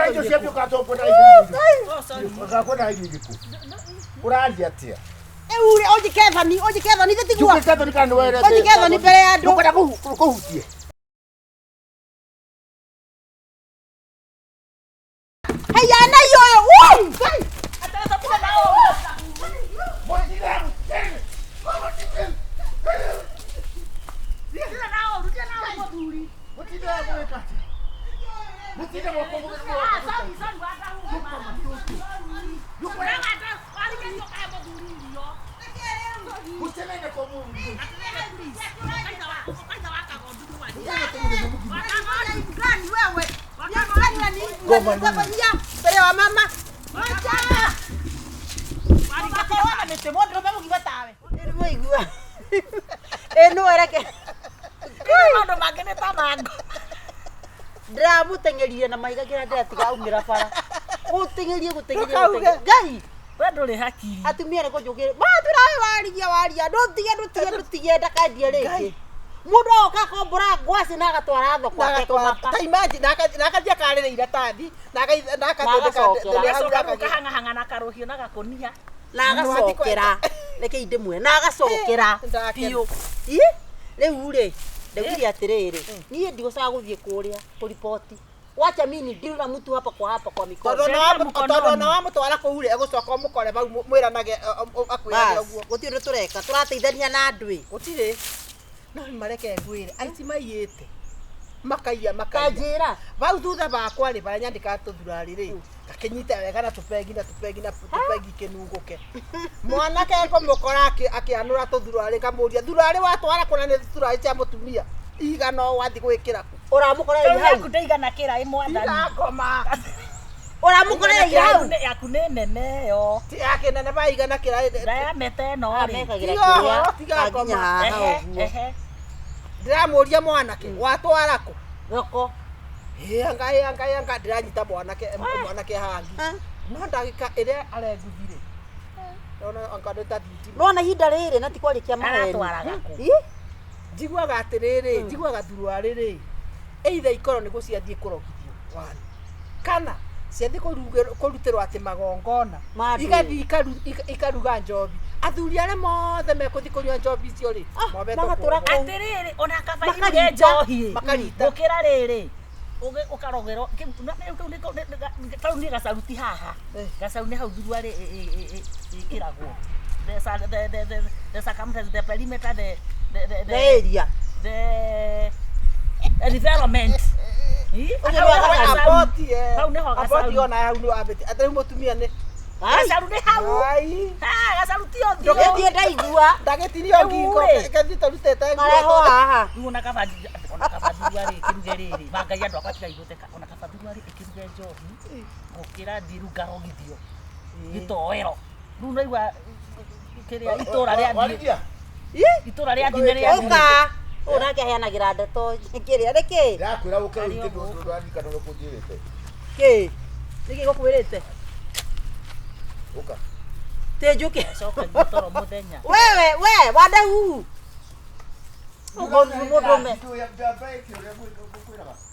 Ũkwenda irio cia biũ kana tũkwenda irio Oh, sorry. Ũkwenda irio irĩkũ? Ũraria atĩa? Rĩu rĩ, ũnjĩke thoni, ũnjĩke thoni ithe tiguo. Njũkĩte thoni kana nĩ werete? Ũnjĩke thoni mbere ya andũ. Ndũkwenda kũhutie? Haiya na iyoyo. Woi! Ngai. Gani wewe? Gani nani? Unafanyia mbere wa mama. Wacha. Wakaona mĩtĩ mũndũ ũrũme mũgima tawe. Nĩmũigua. Ĩ nũ ereke. Maũndũ mangĩ nĩ ta mango. Ndĩramũteng'erire na mahiga nginya ndĩratiga aumĩra bara. Gũteng'erie gũteng'erie Ndũkauge. gũteng'erie. Ngai. We ndũrĩ hakiri. Atumia nĩ kũnjũkĩra. Matwĩra we warigia waria. Ndũtige ndũtige ndũtige ndakendie rĩngĩ. Mũndũ agoka akombora ngwacĩ na agatwara thoko atekũmaka. Ta imagine na akathiĩ akarĩra iratathi na akathondeka agacokera. Agacoka rĩu kahang'ahang'a na karũhiũ na gakũnia. Na agacokera. Reke ndĩmwe na agacokera Ndakena. biũ. Ĩ rĩu rĩ ndaugire atĩrĩrĩ niĩ ndigũcaga gũthiĩ kũrĩa kũriboti. Wacha mimi deal na mtu hapa kwa hapa kwa mikono. Tondũ ona wamũtwara kũu rĩ egũcoka ũmũkore bau mwĩranage akwĩrage Bas, ũguo. gũtirĩ ũndũ tũreka tũrateithania na andũ ĩ. Gũtirĩ. No mareke ngwĩre aici maiyĩte makaiya makaiya. Kanjĩra. Bau thutha bakwa rĩ barĩa nyandĩkaga tũthurarĩ rĩ ngakĩnyita wega na tũpengi na tũpengi na tũpengi kĩnungũke. Mwanake ngũmũkora akĩanũra tũthurarĩ ngamũria thurarĩ watwara kũna nĩ thurarĩ cia mũtumia igana ũũ wathiĩ gwĩkĩra kũ? Ũramũkorereire Rĩu hau. yaku ndĩigana kĩra ĩ mwathani. Tiga ngoma. Ũramũkorereire hau. Yaku nĩ nene yo. Ti yake nene baigana kĩra Diameter ĩno rĩ. Amekagĩra Tiga kĩrĩa ũhoro, tiga nginya ngoma. haha Ehe, ũguo. ehe. Ndĩramũria mwanake watwara kũ? Thoko. Ĩanga ĩanga ĩanga ndĩranyita mwanake mwanake hangi. Ah. No ndagĩka ĩrĩa arenguthire. Ndona anga nĩ ta thitima. Nona ihinda rĩrĩ na ti kwarĩkia maheni. Aratwaraga kũ? Ĩ? Njiguaga atĩrĩrĩ, njiguaga thuruarĩ rĩ, either ikorwo nĩ gũciathiĩ kũrogithio one, kana ciathiĩ kũrutĩrwo atĩ magongona Ma ndũĩ. igathiĩ ikaruga njobi athuri arĩa mothe mekũthiĩ kũnyua njobi icio rĩ Ah, mobetwo magatũra kuohwo. kũu. Atĩrĩrĩ ona kaba iruge Makarita. njohi. Makarita. Gũkĩra rĩrĩ. Ũkarogerwo kĩu nĩ tau nĩ gacaru ti haha. Eh. Gacaru nĩ hau thuruarĩ ĩkĩragwo. The the the the circumference, the perimeter, the The area. the environment. Ĩ? Ũcio nĩ Hau wa nĩho gacaru. gacaru. Aboti, eh. Hau nĩho Aboti gacaru. ona hau nĩ wambĩtie. Atĩ rĩu mũtumia nĩ Ai. Gacaru nĩ hau. Ai. Ah, gacaru ti ũthiũ. Ndũgĩthiĩ ndaigua. Ndagĩtinio Rĩu ngingo rĩ. kethiĩ tũrutĩte nguo. Marehwo haha. Rĩu ona kaba ona kaba thuruarĩ ĩkĩruge rĩrĩ mangai andũ akwa tigai gũtheka ona kaba thuruarĩ ĩkĩruge njohi gũkĩra thiĩ rĩu ngarogithio gĩtoero rĩu naigua kĩrĩa itũra rĩa thiĩ Warigia? itũra rĩa thiĩ nĩ rĩa Ũka. Ũyũ nake aheanagĩra ndeto kĩrĩa nĩkĩ? Ndĩrakwĩra ũke ũrute ndũ ndũraririkana ũrĩa ũkũnjĩrĩte. Kĩ? Nĩkĩ gũkwĩrĩte? Ũka. Tĩ njũke. coka toro mũthenya Wewe we wandahu. Ũgũthiĩ mũndũrũme.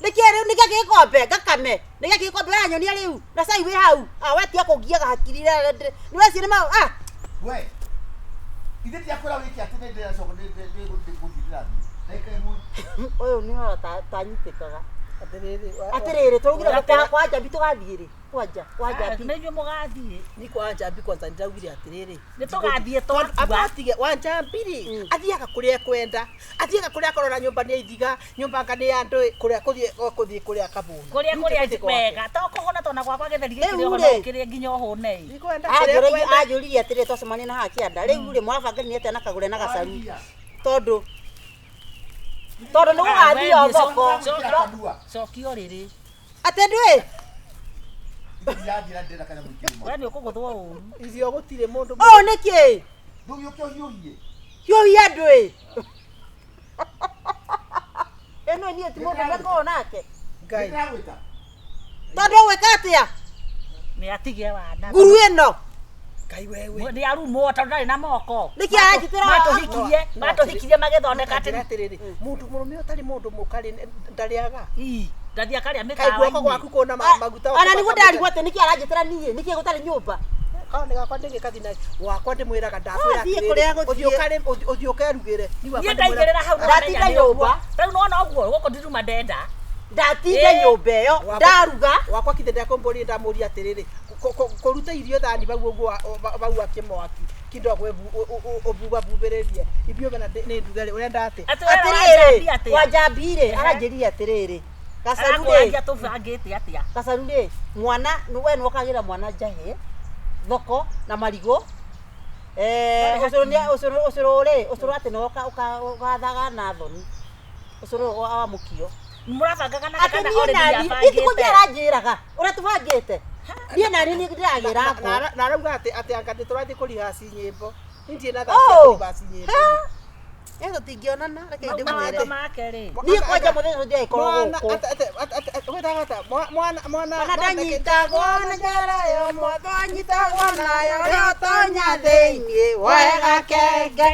Nĩkĩ rĩu nĩkĩ gĩkombe ngakame nĩkĩ gĩkombe ũranyonia rĩu na cai wĩ hau ah we tiga kũngiaga hakiri nĩ weci nĩ mau ah We. Ithe ndiakwĩra wĩke atĩ nĩ ndĩracoka nĩ gũthiĩ ndĩrathiĩ. Ndagĩka ĩmwe. ũyũ nĩ ũrora tanyitĩkaga Atĩrĩrĩ, atĩrĩrĩ tũraugire kwa kwa njambi tũgathiĩ rĩ kwanja kwa njambi nĩ inyuĩ mũgathiĩ ni kwa njambi kwanza ndĩraugire atĩrĩrĩ nĩ tũgathiĩ twatua abatige wa njambi rĩ athiaga kũrĩa ekwenda athiaga kũrĩa akorora nyũmba nĩ ya ithiga nyũmba anga nĩ ya andũ kũrĩa kũthiĩ kũthiĩ kũrĩa kabũna kũrĩa kũrĩa wega to kũhũna tona gwakwa gĩtheri gĩkĩrĩ Rĩu oho rĩ. no ũkĩrĩe nginya ũhũne ĩ ndikwenda kũrĩa ekwenda anjũririe atĩrĩrĩ twacemania na haha kĩanda rĩu rĩ mũrabangania atĩa na kagũre na gacaru tondũ tondũ nĩ gũgathio thoko Kanua. cokio rĩrĩ atĩ ndwĩ Ndirathiĩ ndĩrenda kanyamũ ikĩruma. we nĩ ũkũgũthwo ũru irio gũtirĩ mũndũ ũũ nĩkĩ Ndũgĩũke ũhiũhie. hiũhia ndwĩ ĩno niĩ ti mũndũ ũrĩa nake Ngai Ndĩragwĩta. tondũ ũgwĩka atĩa nĩ atige wana nguru ĩno Ngai wewe nĩ arumwo tondũ ndarĩ na moko Nĩkĩ aranjĩtĩra Ndathi akarĩa Kaĩ guoko mĩkawa-inĩ. gwaku kũna maguta. Ona nĩguo ndarigwo atĩ nĩkĩ aranjĩtĩra niĩ, nĩkĩ gũtarĩ nyũmba. Kawa nĩ gakwa ndĩgĩkathi na wakwa ndĩmwĩraga ndakwĩra Thiĩ kũrĩa gũthiĩ. ũthiĩ ũkerugĩre. Niĩ ndaigĩrĩra hau Ndatinda ndamenya nĩ ũguo. nyũmba. Rĩu nĩwona ũguo gũkũ ndiruma ndenda. Ndatinda Ĩĩ. nyũmba ĩyo, Wakwa- ndaruga. Wakwa kithe ndakũmbũria ndamũria atĩrĩrĩ kũruta irio thani bau ũguo bau akĩmwaki kidogo ũbubabubĩrĩrie ithuĩ mena nĩ nduge rĩ ũrenda atĩ Atĩ we Atĩrĩrĩ, wanjambia atĩa? Wanjambi rĩ, aranjĩrire atĩrĩrĩ. Gacaru rĩ, Arakũragia tũbangĩte atĩa? gacaru rĩ, mwana we nĩwokagĩra mwana njahĩ thoko na marigũ. Ũcũrũ nĩ ũcũrũ ũcũrũ rĩ, ũcũrũ atĩ nĩwoka ũgathaga na thoni. Ũcũrũ wa mũkio. Mũrabangaga nake Atĩ kana niĩ already nani, nĩabangĩte? ithikũ aranjĩraga ũrĩa tũbangĩte. Niĩ nani nĩ ndĩragĩra ngũ. na arauga atĩ atĩ anga nĩ tũrathiĩ kũrihaci nyĩmbo niĩ ndirĩ na thaa cia Oh! kũrihaci nyĩmbo Ĩ tũtingĩonana, reke Mau ndĩmwĩre. mawatho make rĩ. Niĩ kwanja mũthenya ũcio ndĩragĩkorwo mwana gũkũ. mwana mwana Mwana ndanyitagwo na njara yo motho anyitagwo nayo ũrĩa ũtonya thĩiniĩ woe gakenge.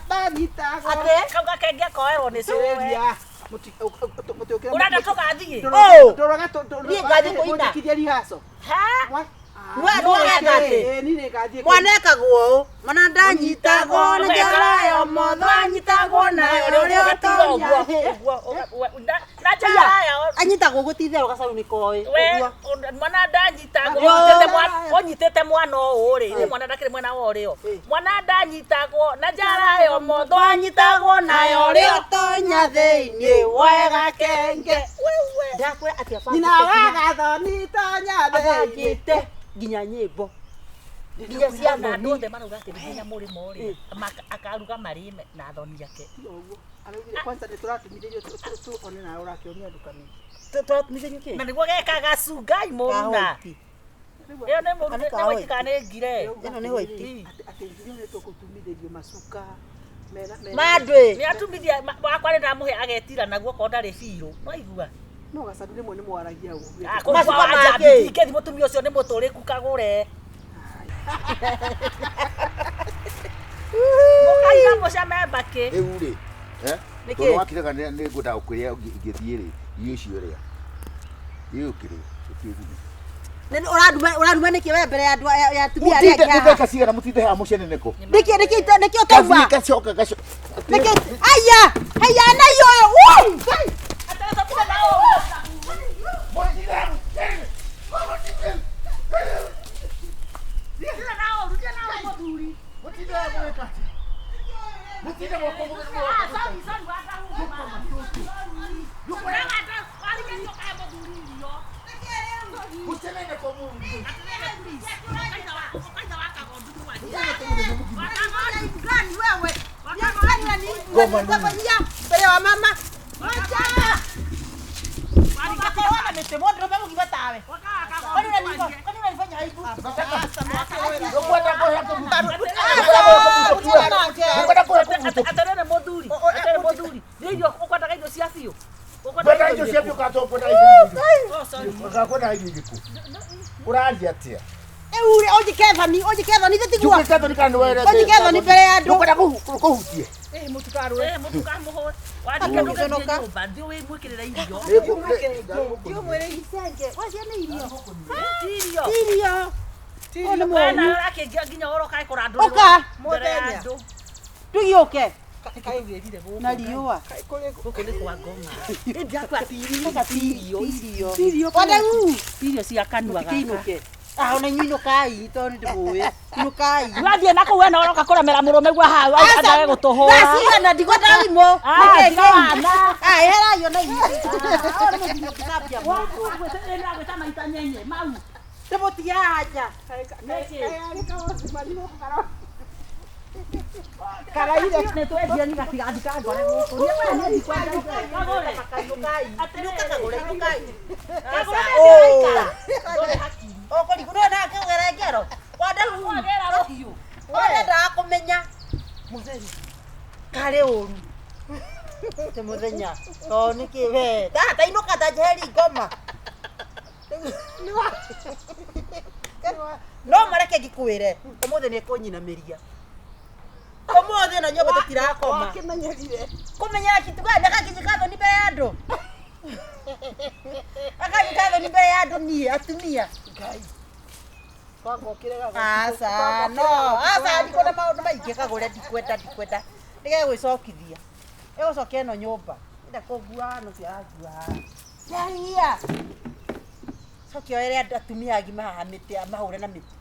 ndanyitagwo Atĩ? Kau gakenge koerwo nĩ cũwe. Ria Ũrenda tũgathiĩ? Oh! Ndũroga Niĩ ngathiĩ kũina. kũina rihaco Ha? We nĩũreka atĩ? Niĩ nĩngathiĩ Mwana ekagwo ũũ, mwana ndanyitagwo na njara yo motho anyitagwo nayo ũrĩa Ũgatiga ũtonya. ũguo, ũguo, na njara ya Anyitagwo ũguo ti itherũ gacaru nĩ koĩ. we Ũguo. mwana ndanyitagwo Yo. ũnyitĩte mwana ũũ rĩ nĩ mwana ndakĩrĩ mwena wa ũrĩo mwana ndanyitagwo na njara yo motho anyitagwo nayo Ũrĩa ũrĩa ũtonya thĩiniĩ woe gakenge. Ndakwĩra atĩ abangĩte nyina wa gathoni tonya thĩinĩ abangĩte nginya nyĩmbo nginya cia na andũ thoni. othe marauga atĩ nginya mũrĩmo rĩ akaruga marĩme na thoni yake. Ũguo araugire kwanza nĩ tũratumithĩrio one nawe ũrakĩonia ndukani Tũratumithĩrio kĩ? Na nĩguo gekaga cungai mũruna Kahũti. ĩyo nĩ mũruna Kana nĩ kahũti. waiti kana nĩ ngire. Ĩno nĩ white. Atĩ nginya nĩ tũkũtumithĩrio macuka mena Mandĩ. Nĩ atumithia wakwa nĩ ndamũhe agetira naguo korwo ndarĩ biũ no igua. No gacaru rĩmwe nĩ mwaragia ũguo. Macuka make. Ingĩthi mũtumia ũcio nĩ mũtũrĩku kagũre. Mũkaiga mũcame mbakĩ. Rĩu rĩ, eh? Nĩkĩ? Tondũ wakĩrega nĩ ngwendaga gũkũrĩa ingĩthiĩ rĩ, irio icio rĩa. Irio ũkĩrĩa, ũkĩguni. Nĩ ũraruma ũraruma nĩkĩ we mbere ya andũ ya atumia arĩa Mũtinde angĩ haha? mbeca cigana mũtinde haha mũceneneko. Nĩkĩ nĩkĩ nĩkĩ ũtauma? Kathiĩ gacoka gacoka. Nĩkĩ aya aya na iyo wuu. Mũtinde haha mũgĩka atĩa? Mũtinde gwakwa mũceneneko Goma mbere wa mama. Wacha. Wakaona mĩtĩ mũndũ mũgima tawe. Kwani unanifanya kwani unanifanya aibu? Ũkwenda kũhe Ũkwenda kũhe kũmutũki. Atĩrĩrĩ mũthuri, atĩrĩrĩ mũthuri, nĩ irio ũkwendaga irio cia biũ. Kwenda irio cia biũ kana tũkwenda irio irĩkũ? Oh, sorry. Ũkwenda irio irĩkũ? Ũraria atĩa? Rĩu rĩ ũnjĩke thoni ũnjĩke thoni ithe tiguo. Njũkĩte thoni kana nĩwe Ũnjĩke thoni mbere ya andũ. Ũkwenda kũhutie? Ĩ mũtikarũe. Eh, mũtũkamũhũre. Wandike ndũgathiĩ nyũmba, thiĩ wĩmwĩkĩrĩre irio. Ndiũmwĩre icenge. Wacia nĩ irio. Ti irio. Ti irio. Ũyũ nĩ We mũũru. nawe ũrakĩngia nginya ũroka kũrandũrĩrwo Ũka. mbere ya Mũthenya. andũ. Tũgĩũke Kaĩ wĩrire gũkũ. na riũa. Gũkũ nĩ kwa ngong'a. Ĩ ndakwa ti irio. Irio. Irio. Wadau. Irio cia kanua gaka. Mũtikĩinũke. Ah, ona inyuĩ inũkai tondũ nĩ ndĩmũĩ. Inũkai. Wathiĩ na kũu we na ũroka kũremera mũrũme guo hau andage gũtũhũra. Thaa cigana ndigwenda thimũ. Ah, tiga wana. Ah, eheraio na inyuĩ. Ah, ũyũ nĩ mũthuri ũngĩcambia mũndũ. Ndĩragwĩta maita nyenye mau. Ndĩmũtige haha nja. Karaire. Nĩ twendia ni gatigathika ngore gũkũ. Niĩ ndikwenda kagũre. Inũkai. Inũka kagũre, inũkai. Kagũre Oh. Ũkũrigwo nĩ nake ũgere ngero. Wadau. Wagera rũhiũ. Ũrendaga kũmenya. Mũthenya. Karĩ ũru. Ti mũthenya. Tondũ nĩkĩ we. Ta inũka ta njeheri ngoma. No mareke ngĩkwĩre. Ũmũthĩ nĩ ekũnyinamĩria. Ũmũthĩ na nyũmba tũtirakoma. Wakĩmenyerire. Kũmenyera kitu gani? Gakĩnjĩka thoni mbere ya andũ. Akanyita thoni mbere ya andũ niĩ atumia. Ngai. Kwanga ũkĩrega Aca no, aca ndikwenda maũndũ maingĩ kagũre ndikwenda ndikwenda. Nĩgegwĩcokithia. Ĩgũcokia ĩno nyũmba. Enda kũngua no ciarangua haha. Yaia. Cokia were andũ atumia agima haha mĩtĩ amahũre na mĩtĩ.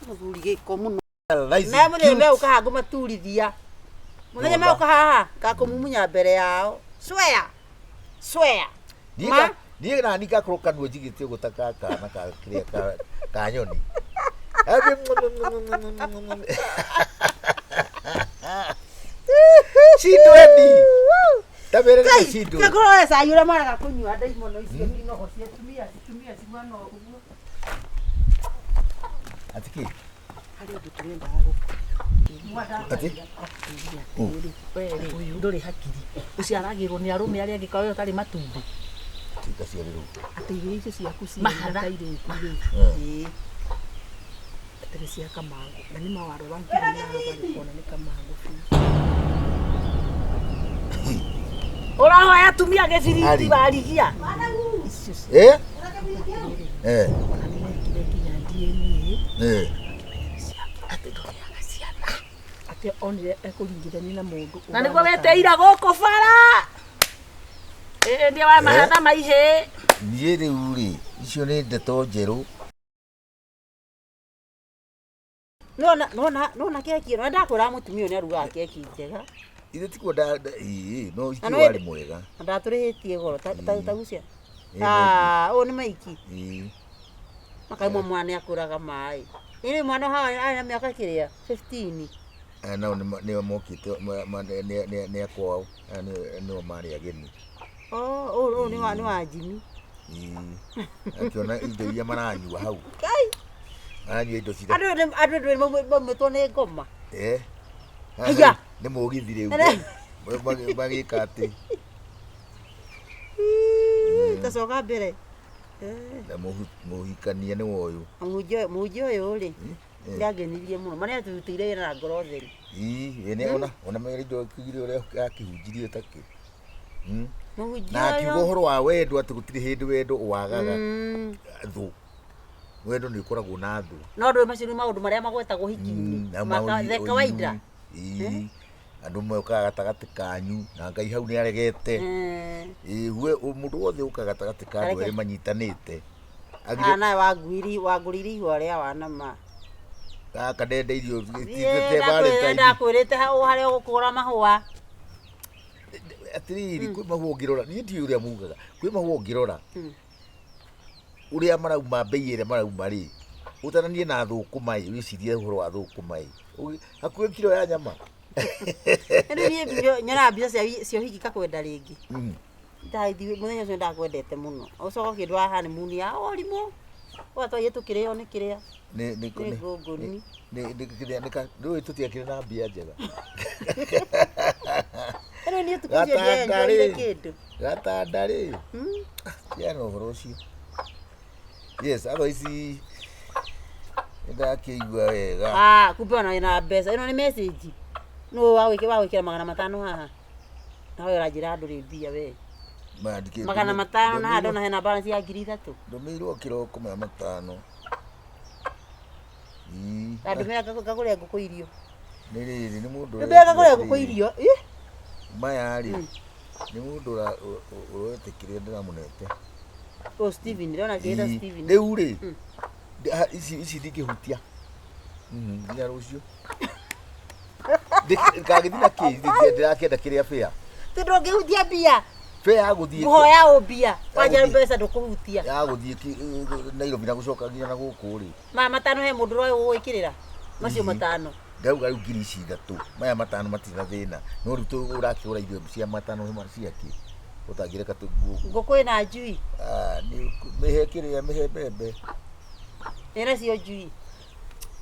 Mũthuri gĩko mũno. Na mũthenya megũka haha ngũmaturithia. Mũthenya megũka haha ngakũmumunya mbere yao. Swear. Swear. Ma. Niĩ nani ngakorwo kanua njigĩte ũguo ta ka kana ka kĩrĩa ka ka nyoni. Cindweni. Ta mere nĩ cindwe. Ngorwo cai ũrĩa maraga kũnyua ndaimono icio ndinogo cia atumia atumia ciguana ũguo. Atĩ kĩ? Harĩ ũndũ tũrendaga gũkũ. Atĩ? We rĩ ndũrĩ hakiri ũciaragĩrwo nĩ arũme arĩa angĩ kawe ũtarĩ matumbĩ. Tikaciarĩrwo. Atĩ irio icio ciaku ciĩ Mahatha. ta irĩtu rĩ. Ĩĩ. Atĩ nĩ cia kamangũ. Na nĩ mawarora nginya na barĩ kona nĩ kamangũ biũ. Ũrahoya atumia gĩbiriti Ari. warigia. Icio cia Eh? Eh. ona nĩ mekire nginya DNA Eh. Atĩ ndũrĩaga ciana. atĩ onire ekũringithania na mũndũ Na nĩguo weteira gũkũ bara. Ĩĩ nĩ wa mahatha maihĩ. Niĩ rĩu rĩ, icio nĩ ndeto njerũ. Nona nona nona keki ĩno ndakwĩra mũtumia ũyũ nĩarugaga keki njega. Ithe tikuo nda ĩĩ no Na icio no warĩ mwega. Na ndatũrĩhĩtie goro ta ta ta gucia. Ĩĩ, Ah, ũyũ nĩ maiki. Ĩĩ. Makaimwo mwana nĩakũraga maĩ. Ĩrĩ mwana haha arĩ na mĩaka kĩrĩa 15. Aya nao nĩo mokĩte nĩ akwao. Aya nĩo marĩ ageni. Oh, ũyũ ũyũ nĩ wa Jimmy. Ĩĩ. Akĩona indo iria maranyua hau. Kai. Maranyua indo cira. Andũ nĩ andũ ndũĩ maumĩtwo nĩ ngoma. Eh. Haiya. Nĩ mũgithi rĩu. Ere. Magĩka atĩ Tacoka mbere. Eh. na mũhikania nĩ woyũ. Mũhunjia mũhunjia ũyũ rĩ Eh. nĩangenirie mũno. Ma nĩatũrutĩire wĩra na ngoro theru. Ĩĩ ĩĩ ona ona mere indo kĩgire ũrĩa akĩhunjirie takĩ. Mũhunjia Na akiuga ũyũ. ũhoro wa wendo atĩ gũtirĩ hĩndĩ wendo wagaga Mm. thũ. Wendo nĩ ũkoragwo na thũ. No ndũĩ macio nĩ maũndũ marĩa magwetagwo hiki-inĩ. Na Maka maũi- the kawaida. Ĩĩ. Andũ mokaga gatagatĩ kanyu na Ngai hau nĩ aregete. Eh. Ĩĩ we mũndũ wothe ũkaga gatagatĩ ka andũ Areke. erĩ manyitanĩte. Ah, Agire nawe wanguiri wangũrĩire ihũa rĩa wana ma. gaka ndenda irio Niĩ ndakwĩrĩte hau harĩa ũgũkũra mahũa. Atĩrĩrĩ kwĩ mahũa ũngĩrora niĩ ndiũĩ ũrĩa mugaga kwĩ mahũa ũngĩrora ũrĩa marauma mbei ĩrĩa marauma rĩ ũtaranie na thũkũma ĩ wĩcirie ũhoro wa thũkũma ĩ hakuhĩ kiro ya nyama. Rĩu niĩ nyonaga mbica cia cia ũhiki ngakwenda rĩngĩ. Ndathi mũthenya ũcio ndakwendete mũno. Ũcoka ũkĩndwara honeymoon ya ũrimũ. Watwaire tũkĩrĩo nĩ kĩrĩa. Nĩ nĩ Nĩ ngũngũni. nĩ nĩ kĩrĩa nĩ ka ndũĩ tũtiakĩrĩ na mbia njega. Rĩu niĩ ũtukũ ũcio Gatanda ndienjoire rĩ. kĩndũ. Gatanda rĩ. Tiana ũhoro ũcio. Yes, otherwise nĩndakĩigua wega. Ah, kumbe ona wĩna mbeca. Ĩno nĩ message. Nũ wagwĩkĩra 500 haha. Nawe ũranjĩra ndũrĩ mbia we. Mandĩkĩte 500 na haha ndona hena balance ya 3000. Ndũmĩirwo kĩroko 500. Ii. Ndandũmĩra ngagũre ngũkũ irio. Nĩ rĩrĩ nĩ mũndũ Ndũmĩra ngagũre ngũkũ irio. Ĩ? Maya rĩ nĩ mũndũ ũretĩkĩria ndĩramũnete. Oh, Steven, ndĩrona akĩĩta Ii, Steven. Rĩu rĩ ici ici ndingĩhutia. Nginya rũciũ. Ngagĩthiĩ na kĩ ndĩrakĩenda kĩrĩa bĩa. Ti ndũngĩhutia mbia. Bĩa ya gũthiĩ Ngũhoya ũ mbia. Wanja gũthiĩ. mbeca ndũkũhutia. Ya gũthiĩ Nairobi na gũcoka nginya na gũkũ rĩ. Maya matano he mũndũ ũroĩ gũgwĩkĩrĩra. Macio Ii. matano. Ndauga rĩu ngiri ici ithatũ maya matano matirĩ na thĩna no rĩu ũrakĩgũra irio cia matano ciakĩ ũtangĩreka tũguo. Ngũkũ ĩna njui. Mĩhe kĩrĩa mĩhe mbembe. Ĩna cio njui.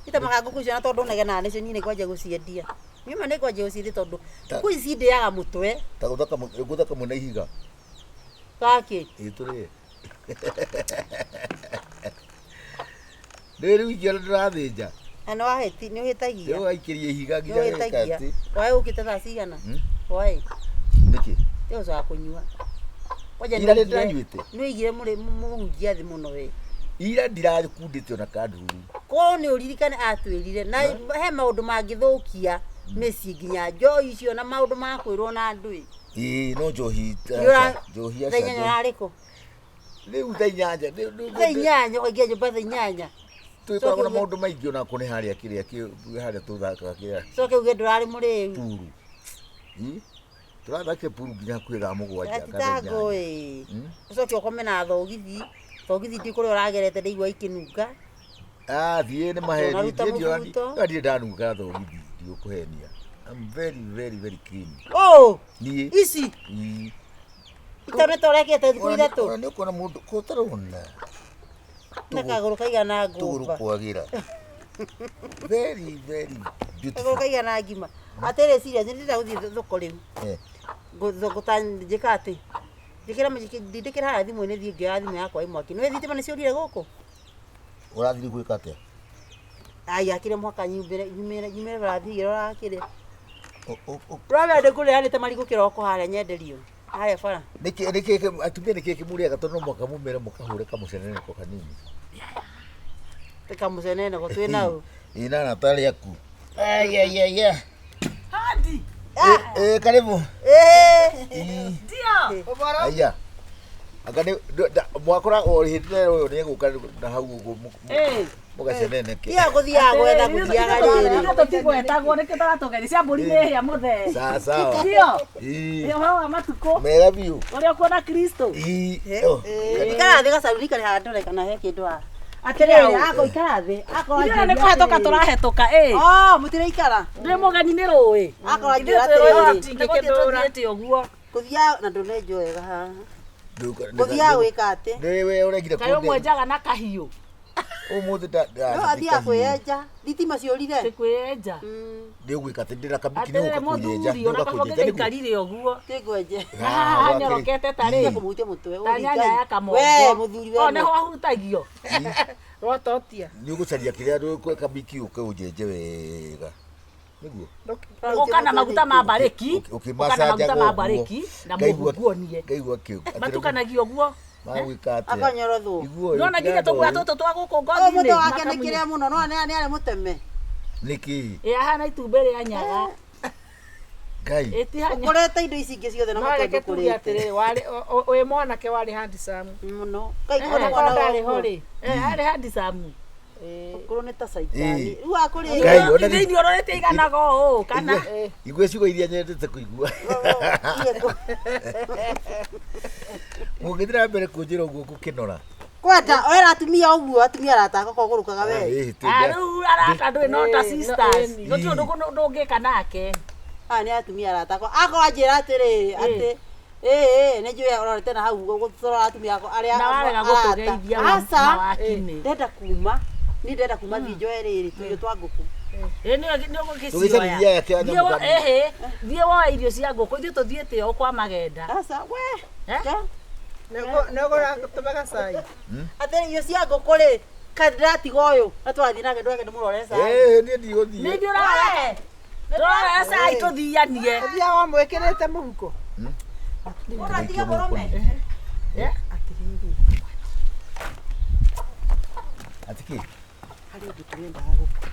Itamaga ngũkũ icio na tondũ negenaga nĩcio niĩ nĩngwanjia gũciendia. Niĩ ma nĩngwanjia gũciendia tondũ ngũkũ ici cindĩaga mũtwe. Ta gũthaka mwena ihiga. Gakĩ. Ĩĩ tũrĩe. Rĩu rĩu ingĩona ndĩrathĩnja. Na nĩ wahĩti nĩ ũhĩtagia. Rĩu waikĩria ihiga Nĩ nginya geka ũhĩtagia. atĩ. Waĩ ũkĩte thaa cigana? Waĩ. Nĩkĩ? Tiga ũcũrũ wa kũnyua. Kwanja Ira nĩ nĩũigire- ndĩranyuĩte. nĩũigire mũhunjia thĩ mũno we. Ira ndirakundĩte ona kandururu. Korwo nĩ ũririkane atwĩrire na he maũndũ mangĩthũkia mĩciĩ nginya njohi icio na maũndũ ma kwĩrwo na andũ ĩ. Ĩĩ no njohi Nĩũra- njohi Thaa aca. inyanya ũrarĩ kũ? Rĩu thaa inyanya. Thaa inyanya ũkaingĩra nyũmba thaa inyanya. Tũgĩkoragwo na maũndũ maingĩ ona kũ nĩ harĩa kĩrĩa harĩa tũthakaga kĩrĩa Coke uge ndũrarĩ mũrĩu. puru. Ĩ? Tũrathakire puru nginya hakuhĩ thaa mũgwanja kana thaa Atitango inyanya. ĩ. Mm. Ũcoke ũkome na thogithi. Thogithi ndi kũrĩa ũragerete ndaigua ikĩnunga. Ah, thiĩ nĩ maheni. Ũnaruta Thiĩ ndiona- mũbuto. no, ndirĩ ndanunga thogithi, ndigũkũhenia. I'm very very very clean. Oh, Niĩ. ici Ĩ. itonete ũrekĩte thikũ Ona nĩ- ithatũ ona nĩ ũkuona mũndũ ko ũtarona na kagũrũ kaigana tũgũrũ ngũmba. kwagĩra. Very very Kagũrũ beautiful. kaigana ngima. Atĩrĩ serious nĩ ndĩrenda gũthiĩ thoko rĩu. Eh. Thoko ta njĩka atĩ. Njĩkĩra ndindĩkĩra harĩa thimũ-inĩ thiĩ ngĩoya thimũ yakwa ĩ mwaki. Nĩ thitima nĩ ciũrire gũkũ? Ũrathiĩ gwĩka atĩa? Ai akire mwaka nyumĩre nyumĩre nyumĩre barathiĩ ngĩrora kĩrĩa. O- Ndĩrona ndĩkũrĩanĩte marigũ kĩroko harĩa nyenderio. Harĩa bara. Nĩkĩ nĩkĩ atumia nĩkĩ kĩmũrĩaga tondũ no mũhaka mumĩre mũkahũre kamũceneneko kanini. Kamũceneneko twĩ nau. Ĩ na arata arĩa aku. Ai ai ai ai. Hadi. Eh karibu. Eh. Ĩ. Ndio. Ũboro? Aya. Anga nĩ mwakora o hĩndĩ ĩyo ũyũ nĩegũka na hau ũguo Eh. mũgaceneneke. Tiga gũthiaga gwetha gũthiaga rĩrĩ. Ithuĩ tũtigwetagwo nĩkĩo tũratũgeria cia mbũri nĩ hĩa mũthee. Sawa sawa. Ndio. Ĩ. Ĩ ũhoro wa matukũ Mega biũ. ũrĩa ũkuona Kristo. Ĩ. Oh. Ikara thĩ gacaruni karĩ haha ndore kana he kĩndũ haha. Atĩrĩrĩ, Ako ikara thĩ. Akorwo ithuĩ nĩ kũhetũka tũrahetũka ĩ. Oh, mũtiraikara. Ndĩ mũgeni nĩ rũĩ. Akorwo Ithuĩ anjĩra twĩrũĩ atĩrĩrĩ. tũtingĩkĩndũra. Tũthiĩte ũguo. Gũthiaga na ndũnenjwo wega haha. Gũthiaga gwĩka atĩ. Nĩ we ũregire Kaĩ ũmwenjaga na kahiũ. Ũmũthĩ nda No athiaga kwĩyenja. Thitima ciũrire. Tĩ kwĩyenja. Nĩ ũgwĩka atĩ ndĩna kabiki nĩ Atĩrĩrĩ ũgũka kũnyenja. mũthuri ona kaba ũngĩgĩikarire ũguo. Kĩngwenje. Na haha hanyorokete ta rĩ. Kũmũhutia mũtwe. Ta nyanya ya kamongo. We mũthuri we. O nĩho ahutagio. Rwatotia. Nĩ ũgũcaria kĩrĩa kabiki ũke ũnjenje wega. Nĩguo. Ũka na maguta ma mbarĩki. Ũka na maguta ma Ũkĩmacanjaga mbarĩki na mũhu nguonie. Ngaigua kĩu. Matukanagio ũguo. Magwĩka atĩa? Akanyorothwo. Iguo. Nona nginya tũguoya tũtũ twa gũkũ Ũyũ ngothi-inĩ. mũtwe wake nĩ kĩrĩa mũno no nĩ arĩ mũteme. Nĩkĩ? Ĩ ahana itumbĩ rĩa nyaga. Ngai. Ĩtihanya. Ũkũrĩte indo ici ingĩ ciothe na No mũtwe reke tuge ndũkũrĩte. atĩrĩrĩ, warĩ wĩ mwanake warĩ handsome. Mũno. Kaĩ Ona kũrĩ korwo mwana ndarĩ ho ũguo. rĩ. Eh, arĩ handsome. Ũkũrũ nĩ ta caitani. Ĩ. Rĩu akũrĩ. Ngai, ona Ithe irio ũrorete iganaga ũũ kana Igua ciugo iria nyendete kũigua. Mũngĩthiĩ na mbere kũnjĩra ũguo ngũkĩnora. Kwenda wera atumia ũguo atumia arata akwa kũgũrũkaga we. Ĩ, Ah, rĩu arata ndũĩ no ta Ĩ, no, sisters. ĩni. Gũtirĩ ũndũ ndũngĩka nake. Aya nĩ atumia arata akwa. Akorwo anjĩra atĩrĩrĩ atĩ ĩĩ nĩ njũĩ ũrorete na hau gũtũrora atumia akwa arĩa Na warega arata. gũtũgeithia wa- Aca, na wakinĩ. ndenda kuma niĩ ndenda kuma thiĩ njoe rĩrĩ tũirio twa ngũkũ. Ĩ nĩ ũgũgĩcioya. Tũgĩcaririe aya kĩa Thiĩ nyamũ kanini. ĩhĩ, thiĩ woe irio cia ngũkũ ithuĩ tũthiĩte o kwa magenda. Aca we. Eh? Ke? Nĩũgũratũme gacai. Atĩrĩ irio cia ngũkũ rĩ kaĩ ndĩratiga ũyũ na tũrathiĩ nake ndweke ndĩmũrore cai. Ĩ, niĩ ndigũthiĩ. Nĩ ithuĩ ũrarora. Tũrarora cai tũthianie. Ũthiaga wamwĩkĩrĩte mũhuko. Ũratiga mũrũme. Eh? Atĩrĩrĩ. Atĩ kĩ? Harĩ ũndũ tũrendaga gũkũ.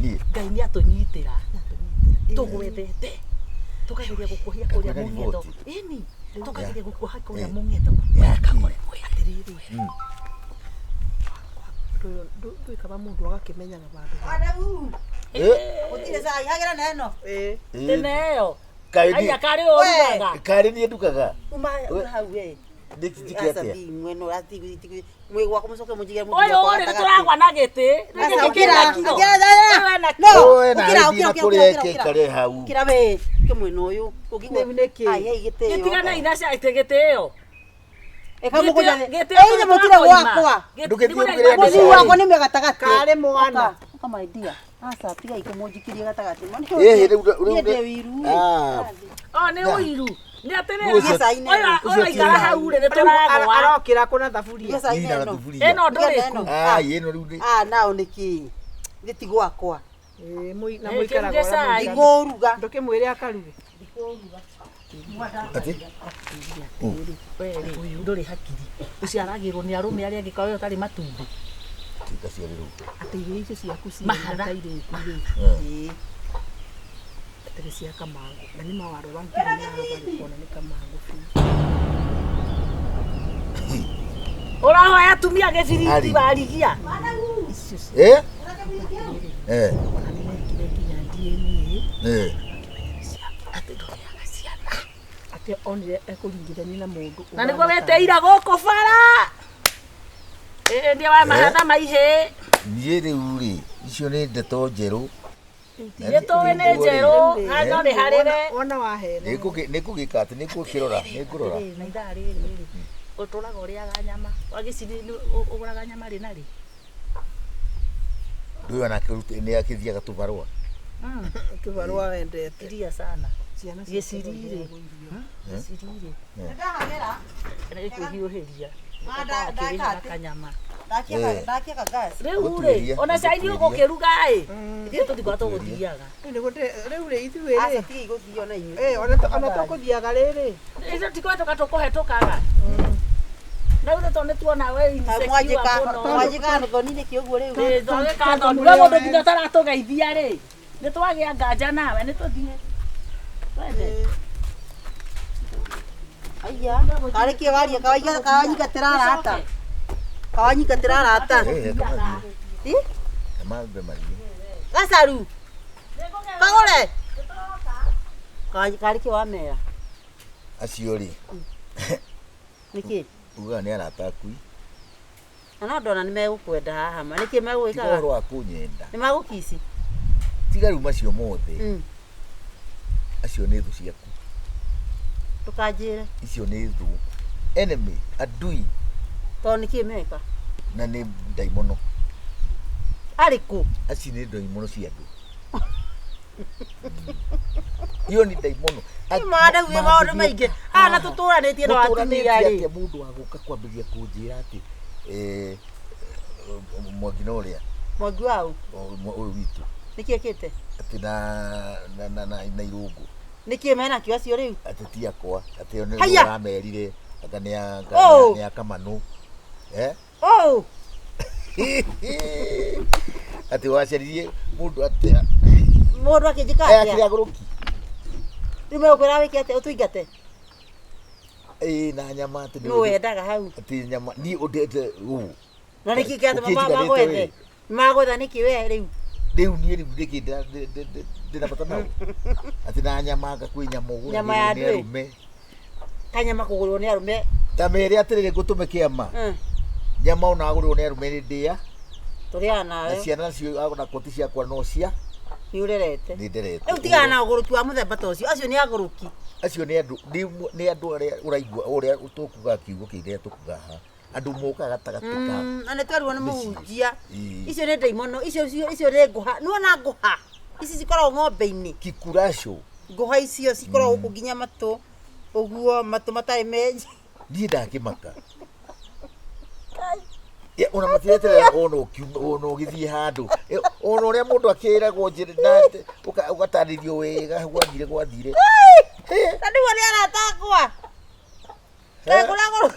Niĩ. Ngai nĩ atũnyitĩra. Tũgwethete. Tũkageria gũkuohia kũrĩa Kwĩna mũng'etho. riboti. Ĩni, tũkageria gũkuoha kũrĩa Eh. mũng'etho. Ya kĩ? Atĩrĩrĩ. Ndũĩ kaba mũndũ agakĩmenyaga vandũ. Adamu. Ĩ, Gũtirĩ cai hagĩra na ĩno. Ĩ. ĩ, Tene ĩyo. Kaĩ Aya niĩ- karĩ ũrugaga. karĩ niĩ ndugaga. Uma uma hau we. Nĩ njĩke atĩa? Mwena ũrati mwĩ gwakwa mũcoke mũnjigĩre mũthuri Ũyũ wakwa rĩ nĩ gatagatĩ. tũragwa na gĩtĩ. Aca, Gĩkĩ ũkĩra, kĩna kiro. ũkĩra, Ũyũ ena No, Ũyũ na ũkĩra, ĩthiĩ ũkĩra, na ũkĩra, kũrĩa ũkĩra, ĩke ũkĩra. ĩkare hau. Ũkĩra we, ũkĩ mwena ũyũ. Ũngĩigua- Rĩu nĩkĩ? Ai, hei, gĩtĩo. Gĩtiganai na cai gĩtĩ ĩyo. Ĩka mũkũnjane. Gĩtĩ Ĩ, inyuĩ mũtirĩ gwakwa. Ndũgĩthiĩ ũkĩrĩa Mũthuri Cai. wakwa nĩ mwe gatagatĩ. Karĩ mwana. Ũka, ũka my dear. Aca, tigai kũmũnjikirie gatagatĩ. Ĩhĩ, rĩu rĩu Niĩ ndĩ wiru. Ah. O nĩ ũiru. Nĩ atĩrĩrĩ. Ũcio- Cai nĩ Ũyũ ĩno. ũyũ aikara hau rĩ nĩ Rĩu tũragwa. arokĩra kũna thaburia. Iria cai Niĩ nĩ na ĩno. thuburia. Ĩno ndũrĩ Ĩno. ku. Ai, ĩno rĩu nĩ Ah, nao nĩkĩ? Gĩti ti gwakwa. Ĩ, na Ĩ, mũikaraga kĩruge ũrĩa cai. mũikaraga. Ndikũruga. Ndũkĩmwĩre akaruge. Atĩ We rĩ ndũrĩ hakiri ũciaragĩrwo nĩ arũme arĩa angĩ kawe ũtarĩ matumbĩ. Tikaciarĩrwo. Atĩ irio icio ciaku ciĩ Mahatha. airĩtu rĩ, Ĩĩ. atĩ nĩ cia kamangũ na nĩ mawarora nginya haha ũkona nĩ kamangũ biũ. Ũrahoya atumia gĩbiriti Ari. warigia. Icio Eh? Eh. ona nĩ mekire nginya DNA. Eh. Atĩ ndũrĩaga ciana. Atĩ onire ekũringithania na mũndũ Na nĩguo weteira gũkũ bara. Ĩĩ nĩ wa mahatha maihĩ. Niĩ rĩu rĩ, icio nĩ ndeto njerũ. Nĩ tũĩ nĩ njerũ na no nĩ harĩre. Wona wahena. Nĩngũgĩka atĩ nĩngũkĩrora, nĩngũrora. Atĩrĩrĩ, na ithaa rĩrĩ rĩ, ũtũraga ũrĩaga nyama wagĩciri ũgũraga nyama rĩ na rĩ. Ndũyũ onake nĩ akĩthiaga tũbarũa. Kĩbarũa wendete. Iria sana. Ciana Gĩciri rĩ. Gĩciri rĩ. Nĩndahagĩra. Nĩkwĩhiũhĩria. Ma, ndeka Akĩrĩha atĩ? kanyama. Ndakia ndakia gas. Rĩu rĩ, Gũtuĩria, ona cai nĩ gũtuĩria. ũgũkĩruga ĩ, ithuĩ tũtikoragwo tũgũthiaga. Rĩu rĩ ithuĩ Aca rĩ tiga igũthio na inyuĩ. Eh, ona tũkũthiaga rĩrĩ. Ithuĩ tũtikoragwo tũkũhetũkaga. Na rĩu tondũ nĩ tuona we insecure Mwanjĩka mũno. mwanjĩka thoni nĩkĩ ũguo rĩu? Ĩ, twagĩka thoni. We mũndũ nginya ũtaratũgeithia rĩ, nĩ twagĩa nganja nawe, nĩ tũthiĩ. Twende. Aya, karĩ kĩ waria kawanyingatĩra arata. Kawanyingatĩra arata. Eh, kamathiĩ. Ĩ? Kamambe mathiĩ. Gacaru. Kagũre. Karĩ kĩ wamera? Acio rĩ, Nĩkĩ? ugaga nĩ arata aku. Na no ndona nĩ megũkwenda haha ma. Nĩkĩ Tiga megũgĩkaga? ũhoro wa kũnyenda. Nĩ magũkici. Tiga rĩu macio mothe. Acio nĩ thũ ciaku. Ndũkanjĩre. Icio nĩ thũ. Enemy, adui Tondũ nĩkĩ meka? na nĩ ndaimono. Arĩ kũ? Acio nĩ ndaimono cia andũ. Iyo nĩ ndaimono. Nĩ maũndũ maingĩ. Haha na tũtũranĩtie na atumia rĩ. Atĩa mũndũ wa gũka kwambĩrĩria kũnjĩra atĩ eh, Mwangi na ũrĩa Mwangi waũ? ũyũ witũ Nĩkĩ ekĩte? atĩ na irũngũ Nĩkĩ menakĩo acio rĩu? atĩ ti akwa atĩ o nĩ Haiya! ũramerire anga nĩ Oh! nĩ akamanũ eh Oh! atĩ wacaririe mũndũ atĩa Mũndũ akĩnjĩka aya atĩa? akĩrĩ agũrũki. Rĩu megũkwĩra wĩke atĩa? Ũtũingate? Ĩĩ na nyama atĩ Nũ wendaga hau? atĩ nyama niĩ ũndete ũũ. Na nĩkĩ kĩratũma Ũkĩnjiganĩte magwethe? wĩ. Magwetha nĩkĩ we rĩu? Rĩu niĩ rĩu nĩkĩ ndĩna bata nao atĩ na nyama anga kwĩ nyama Nyama ya ũgũragĩrwo nĩ ndwĩ. arũme. Kanyama kũgũrwo nĩ arũme. Ta mere atĩrĩrĩ ngũtũme kĩama. Nyama ona agũrĩrwo nĩ arũme nĩ ndĩa. Tũrĩaga Na nawe. ciana nacio ona koti ciakwa no cia Nĩ ũrerete. nĩ nderete. Rĩu tigana na ũgũrũki wa mũthemba ta ũcio. Acio nĩ agũrũki. Acio nĩ andũ nĩ andũ arĩa ũraigua ũrĩa tũkuga kiugo kĩrĩa tũkuga haha andũ mokaga gatagatĩ ka Na nĩ twerirwo nĩ mĩciĩ. mũhunjia. Ĩĩ. Icio nĩ ndaimono, icio nĩ ngũha. Nĩwona ngũha? Ici cikoragwo ng'ombe-inĩ. Kikuraco. Ngũha icio cikoragwo gũkũ nginya matũ. Ũguo matũ matarĩ menji. Niĩ ndakĩmaka. Ya, ona matireterera ona ũkiuma ona ũgĩthiĩ handũ ona ũrĩa mũndũ akĩragwo njĩra na ũgatarĩrio wega gwathire gwathire. Na nĩguo nĩ arata akwa. Ndekũrĩa gũrũ.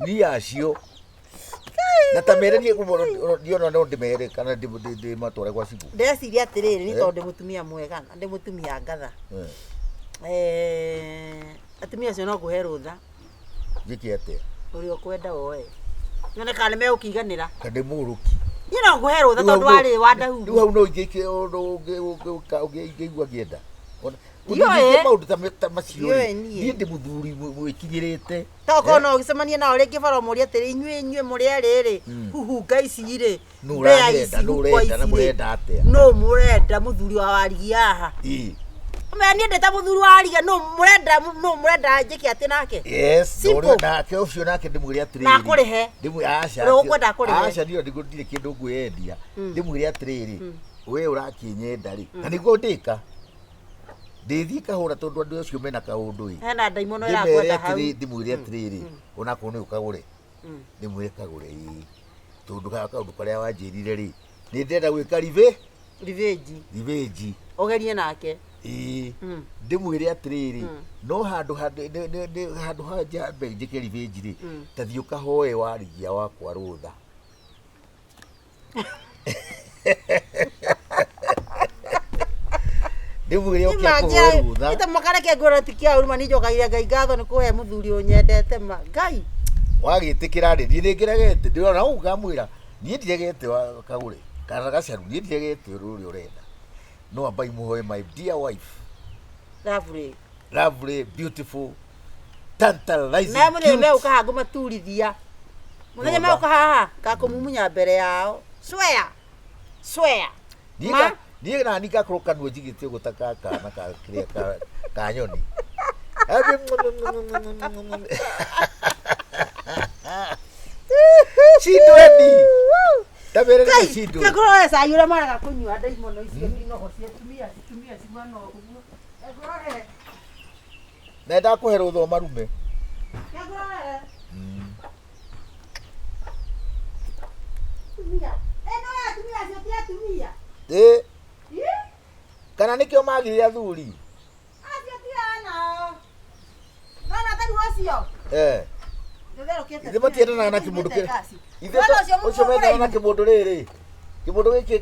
Niĩ acio na ta mere niĩ niĩ ona no ndĩmere kana ndĩmatware gwa cibũ. Ndeciria atĩrĩrĩ, nĩ Eh. tondũ ndĩ mũtumia mwega na ndĩ mũtumia ngatha. Eh, Atumia acio no ngũhe rũtha njĩke atĩa? ũrĩa ũkwenda woe. Nyone kana nĩ megũkĩiganĩra. Kana ndĩ mũgũrũki. Niĩ no ngũhe rũtha tondũ warĩ wa Rĩu ndahugu. hau no ingĩke ũngĩigua ngĩenda. Ndiũĩ. Ũngĩke maũndũ ta macio Ndiũĩ rĩ, niĩ. niĩ ndĩ mũthuri mwĩkinyĩrĩte. Tokorwo no ũgĩcemanie nao rĩngĩ bara ũmũrie atĩrĩ, inyuĩ mũrĩ erĩ rĩ, huhunga ici rĩ, Nũ mbĩa ũranyenda, ici, nũ huko ũrenda na ici rĩ, mũrenda atĩa? nũ mũrenda mũthuri wa warigia haha? Ĩĩ. Ũmenya niĩ ndĩ ta mũthuri wa warigia, nũ mũrenda njĩke atĩ nake? Yes, Simple. ũrĩa nake ũcio nake ndĩmwĩre atĩrĩrĩ. Na akũrĩhe. Ndĩmwĩre aca. Ũrĩa ũkwenda akũrĩhe. Aca niĩ ndirĩ kĩndũ ngwĩyendia. Ndĩmwĩre atĩrĩrĩ, we ũrakĩnyenda rĩ, na nĩguo ndĩka. Ndĩthiĩ kahũra tondũ andũ acio mena kaũndũ ĩ. Hena ndaimono Ndĩmere ĩrakwenda hau. atĩrĩ, ndĩmwĩre atĩrĩrĩ, onakorwo nĩ ũkagũre. Ndĩmwĩre kagũre ĩĩ. Tondũ kaũndũ karĩa wanjĩrire rĩ, nĩ ndĩrenda gwĩka Revenge. revenge. Ũgerie nake. Ĩĩ. Mm. Ndĩmwĩre atĩrĩrĩ, Mm. no handũ handũ ha njambe njĩke revenge rĩ, Mm. ta thiĩ ũkahoe warigia wakwa rũtha. Ndĩmwĩre oke akũhoe rũtha. Ita makareke ngwĩra ti kĩa ũru ma ninjokagia Ngai ngatho nĩ kũhe mũthuri ũnyendete ma Ngai. Wagĩtĩkĩra rĩ, niĩ nĩngĩregete, ndĩrona ũguo ngamwĩra niĩ ndiregete kagũre kana gacaru, niĩ ndiregete ũrĩa ũrenda, no ambai mũhoe my dear wife. Lovely. Lovely, beautiful, tantalizing, Na mũthenya cute. megũka haha ngũmaturithia. Mũthenya Rũtha. megũka haha ngakũmumunya mbere yao. Swear. Swear. Niĩ Ma. Niĩ nani ngakorwo kanua njigĩte ũguo ta ka kana ka kĩrĩa ka nyoni. Cindweni. Ta mere Ngai, cindwe. kĩngũrore cai ũrĩa maraga kũnyua ndaimono icio ndinogo cia atumia, atumia ciguana ũguo. Kĩngũrore. Na ndakũhe rũtha ũmarume. Kĩngũrore. Atumia. Ĩno ya atumia acio ti atumia. Ĩ, Ĩ? kana nĩkĩo magire athuri. Acio ti anao. Nona ta rĩu ũcio. Eh. Ndĩtherũkĩte. Ithe matiendanaga na kĩmũndũ kĩrĩa. Ithe Nona ũcio ũcio mendanaga na mũraihu. kĩmũndũ rĩrĩ. Kĩmũndũ gĩkĩ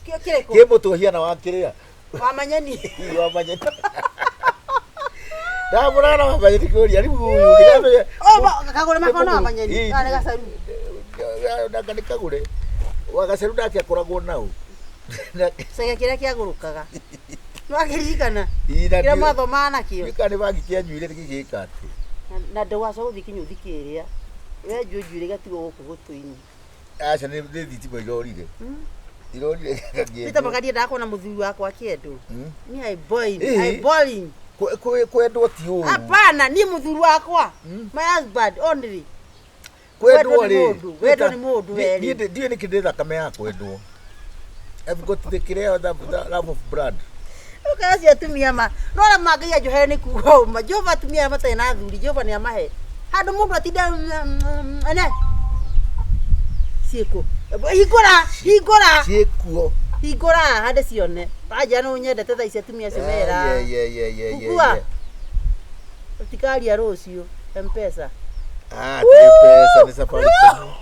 Kĩo kĩrĩkũ? kĩ mũtwe hiana wa kĩrĩa. Wa manyeni. Wa manyeni. Ndamũrana wa manyeni kũria rĩu ũyũ ndĩramenya. Oh, kagũre makona wa manyeni. Ĩ, Kana nĩ gacaru. Nanga nĩ kagũre. Wa gacaru nake akoragwo nau. Cege kĩrĩa kĩagũrũkaga. Nĩwakĩririkana? Ĩ, na Kĩrĩa ndiũ- mwathomaga nakĩo. Ndiũĩ kana nĩ bangi kĩanyuire gĩgĩka atĩ. Na ndũgacoka gũthiĩ kĩnyũthi kĩrĩa. Wenjwo njuĩrĩ gatigwo gũkũ gũtũ-inĩ. Aca nĩ thitima irorire. Irorire Peter gakĩendwo. Makaria ndakuona mũthuri wakwa akĩendwo. Mm. Ni I boiling, Ĩĩ. I boiling. Kwendwo ti ũru. Hapana, ni mũthuri wakwa. Mm. My husband only. Kwendwo Kwendwo nĩ rĩ. mũndũ, wendwo nĩ mũndũ Niĩ- werĩ. niĩ ndiũĩ nĩkĩ ndĩ thakame ya kwendwo. I've got the kĩrĩa the love of blood. Ũkaga acio atumia ma. No arĩa ma Ngai anjohere nĩ kuga ũma. Jehova atumia arĩa matarĩ na athuri, Jehova nĩ amahe. Handũ mũndũ atinda ene. Ciĩkũ. Hingũra, hingũra. Ciĩkuo. Hingũra handĩ cione. Wanja nĩ ũnyendete thaa ici atumia acio mera. Yeah, yeah, yeah, yeah, yeah, Kukua. yeah. Ũtikaria rũciũ. Mpesa. Ah, ti mbeca nĩ Safaricom.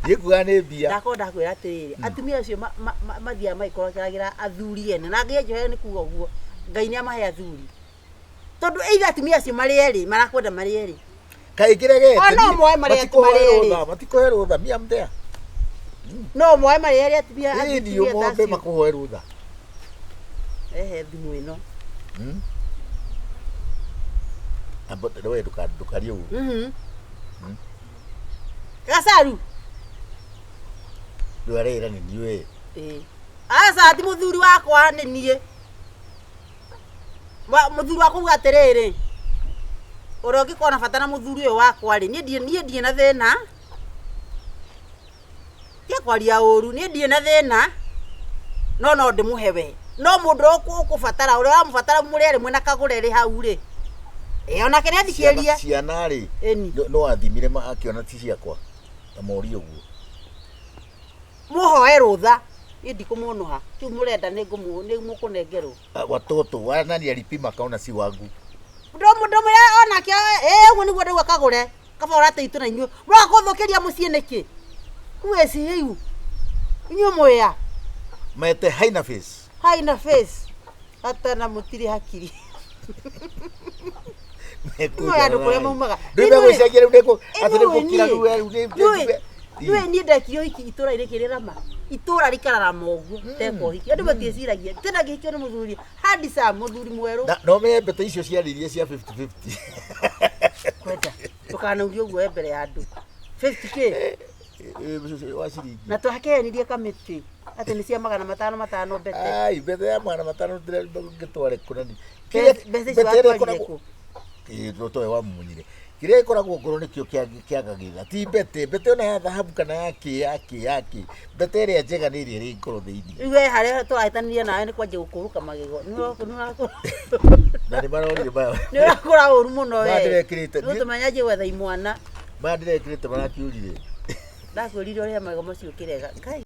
Niĩ kuga nĩ mbia. Ndakorwo ndakwĩra atĩrĩrĩ, atumia acio mathiaga magĩkorokeragĩra athuri ene na Ngai anjohere nĩ kuga ũguo. Ngai nĩ amahe athuri. Tondũ either atumia acio marĩ erĩ marakwenda marĩ erĩ. Kaĩ ngĩregete. O, no moe marĩ matikũhe marĩ erĩ. rũtha, matikũhe rũtha. Me I'm there. No moe marĩ erĩ atumia Ĩĩ atumia niĩ ta ũmombe acio. makũhoe rũtha. Ehe thimũ ĩno. Amba we ndũkarie ũguo. Mhm. Gacaru. Rĩu arera nĩ niĩ we. Ĩĩ. Aca ti mũthuri wakwa nĩ niĩ. Mũthuri wakwa uga atĩrĩrĩ, ũrĩa ũngĩkorwo na bata na mũthuri ũyũ wakwa rĩ, niĩ ndirĩ na thĩna. Tiga kwaria ũru, niĩ ndirĩ na thĩna, no no ndĩmũhe we. No mũndũ ũrĩa ũkũbatara, ũrĩa ũramũbatara mũrĩ erĩ mwĩna kagũre rĩ hau rĩ. Ĩ onake nĩ athikĩrĩrie. Ciana rĩ, Ĩni. no athimire akiona ti ciakwa. Ta morie ũguo. Mũhoe rũtha. Niĩ ndikũmũnũha. Kĩu mũrenda nĩ mũkũnengerwo. Watoto wa nani alipima akaona si wangu. Ndũmwĩra onake ĩ ũguo nĩguo ndauga kagũre. Kaba ũrateitwo na inyuĩ. Mũroka kũthũkĩria mũciĩ nĩkĩ? Who is you? Inyuĩ mwĩa. Mete haina face. Haina face. Hata na mũtirĩ hakiri. Nĩ andũ kũrĩa maumaga. Rĩu megũcenjia rĩu nĩkũ atĩ nĩ gũkira rĩu rĩu nĩ Nĩũĩ niĩ ndekire ũhiki itũũra-inĩ kĩrĩrama. Itũũra rĩkararama ũguo ndeka ũhiki. Andũ matiĩciragia. Tena ngĩhikio nĩ mũthuri handsome, mũthuri mwerũ. Na no menye mbete icio ciaririe cia 50-50. Kwenda. Ndũkanauge ũguo we mbere ya andũ. 50K. Wa ciringi. Na twakehenirie kamĩtĩ atĩ nĩ cia magana matano matano mbete. Ai, mbete ya magana matano ngĩtware kũ nani. Mbeca icio watwarire kũ? Ĩ towe wamunyire. Kĩrĩa gĩkoragwo ngoro nĩkĩo kĩagagĩrĩra. Ti mbete, mbete ona ya thahabu kana ya kĩ ya kĩ ya kĩ. Mbete ĩrĩa njega nĩ ĩrĩa ĩrĩ ngoro thĩinĩ. Rĩu we harĩa tũrahĩtanirie nawe nĩ kwanjia gũkũrũka magego. Na nĩ marorire maya. Nĩ ũrakũra ũru mũno we. Maya ndĩrekĩrĩte. Nĩ ũtũmenya nje gwetha imwana. Maya ndĩrekĩrĩte marakĩũrire. Ndakwĩrire ũrĩhe magego macio ũkĩrega. Ngai.